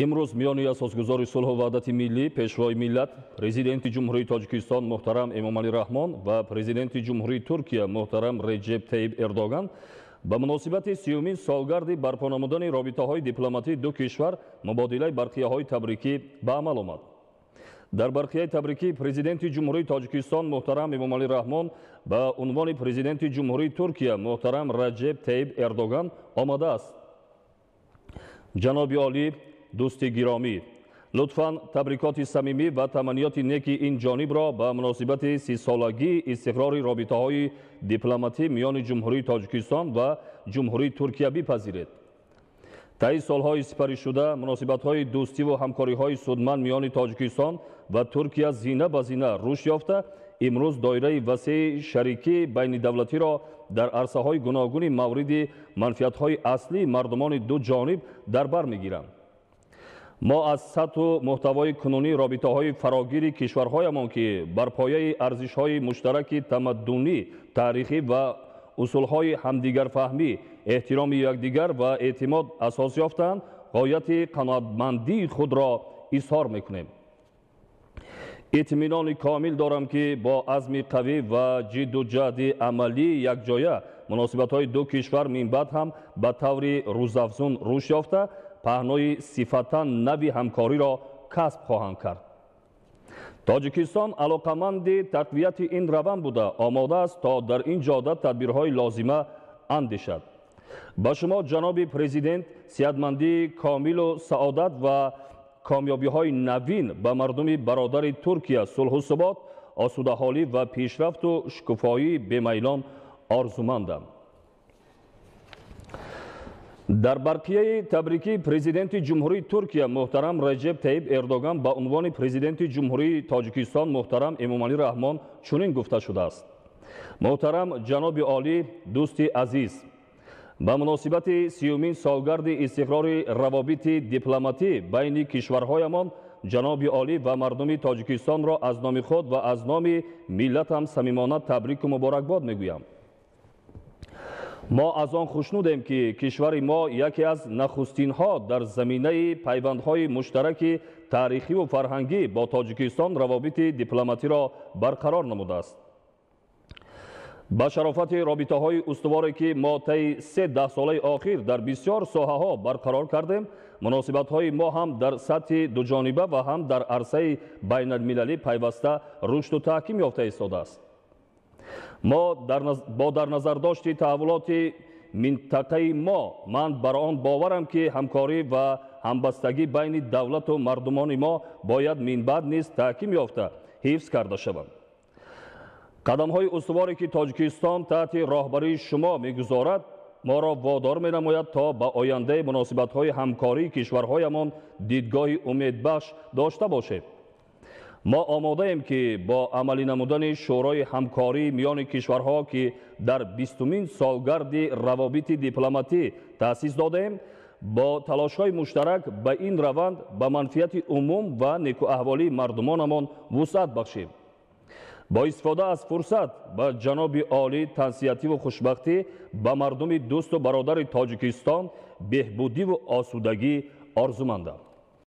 Имрӯз миёни асосгузори сулҳу ваҳдати миллӣ, Пешвои миллат, Президенти Ҷумҳурии Тоҷикистон муҳтарам Эмомалӣ Раҳмон ва Президенти Ҷумҳурии Туркия муҳтарам Реҷеб Тайиб Эрдоган ба муносибати 30-умин солгарди барпо намудани робитаҳои дипломатии ду кишвар мубодилаи барқияҳои табрикӣ ба амал омад. Дар барқияи табрикӣ Президенти Ҷумҳурии Тоҷикистон муҳтарам Эмомалӣ Раҳмон ба унвони Президенти Ҷумҳурии Туркия муҳтарам Раҷеб Тайиб Эрдоган омадааст. Ҷаноби олӣ, дӯсти гиромӣ, лутфан табрикоти самимӣ ва таманниёти неки ин ҷонибро ба муносибати 30-солагии истиқрори робитаҳои дипломатӣ миёни Ҷумҳурии Тоҷикистон ва Ҷумҳурии Туркия бипазиред. Таи солҳои сипаришуда муносибатҳои дӯстиву ҳамкориҳои судманд миёни Тоҷикистон ва Туркия зина ба зина рушд ёфта, имрӯз доираи васеи шарикии байнидавлатиро дар арсаҳои гуногуни мавриди манфиатҳои аслии мардумони ду ҷониб дар бар мегиранд. Мо аз сатҳу муҳтавои кунунии робитаҳои фарогири кишварҳоямон, ки бар пояи арзишҳои муштараки тамаддунӣ, таърихӣ ва усулҳои ҳамдигарфаҳмӣ, эҳтироми якдигар ва эътимод асос ёфтаанд, ғояти қаноатмандии худро изҳор мекунем. Итминони комил дорам, ки бо азми қавӣ ва ҷидду ҷаҳди амалии якҷоя муносибатҳои ду кишвар минбаъд ҳам ба таври рӯзафзун рушд ёфта, паҳнои сифатан нави ҳамкориро касб хоҳанд кард. Тоҷикистон алоқаманди тақвияти ин раванд буда, омода аст, то дар ин ҷода тадбирҳои лозима андешад. Ба шумо, ҷаноби президент, сиҳатмандии комилу саодат ва комёбиҳои навин, ба мардуми бародари Туркия сулҳу субот, осудаҳолӣ ва пешрафту шукуфоии бемайлон орзумандам. Дар барқияи табрикии Президенти Ҷумҳурии Туркия муҳтарам Реҷеб Тайиб Эрдоган ба унвони Президенти Ҷумҳурии Тоҷикистон муҳтарам Эмомалӣ Раҳмон чунин гуфта шудааст. Муҳтарам ҷаноби олӣ, дӯсти азиз, ба муносибати 30-умин солгарди истиқрори равобити дипломатӣ байни кишварҳоямон ҷаноби олӣ ва мардуми Тоҷикистонро аз номи худ ва аз номи миллатам самимона табрику муборакбод мегӯям. Мо аз он хушнудем, ки кишвари мо яке аз нахустинҳо дар заминаи пайвандҳои муштараки таърихиву фарҳангӣ бо Тоҷикистон равобити дипломатиро барқарор намудааст. Ба шарофати робитаҳои устуворе, ки мо таи 3 даҳсолаи охир дар бисёр соҳаҳо барқарор кардем, муносибатҳои мо ҳам дар сатҳи дуҷониба ва ҳам дар арсаи байналмилалӣ пайваста рушду таҳким ёфта истодааст. Мо бо дар назардошти таҳаввулоти минтақаи мо ман бар он боварам, ки ҳамкорӣ ва ҳамбастагӣ байни давлату мардумони мо бояд минбаъд низ таҳким ёфта, ҳифз карда шаванд. Қадамҳои устуворе, ки Тоҷикистон таҳти роҳбарии шумо мегузорад, моро водор менамояд, то ба ояндаи муносибатҳои ҳамкории кишварҳоямон дидгоҳи умедбахш дошта бошем. Мо омодаем, ки бо амалӣ намудани Шӯрои ҳамкории миёни кишварҳо, ки дар 20-умин солгарди равобити дипломатӣ таъсис додаем, бо талошҳои муштарак ба ин раванд ба манфиати умум ва некуаҳволии мардумонамон вусъат бахшем. Бо истифода аз фурсат ба ҷаноби олӣ тансиҳативу хушбахтӣ, ба мардуми дӯсту бародари Тоҷикистон беҳбудиву осудагӣ орзумандам.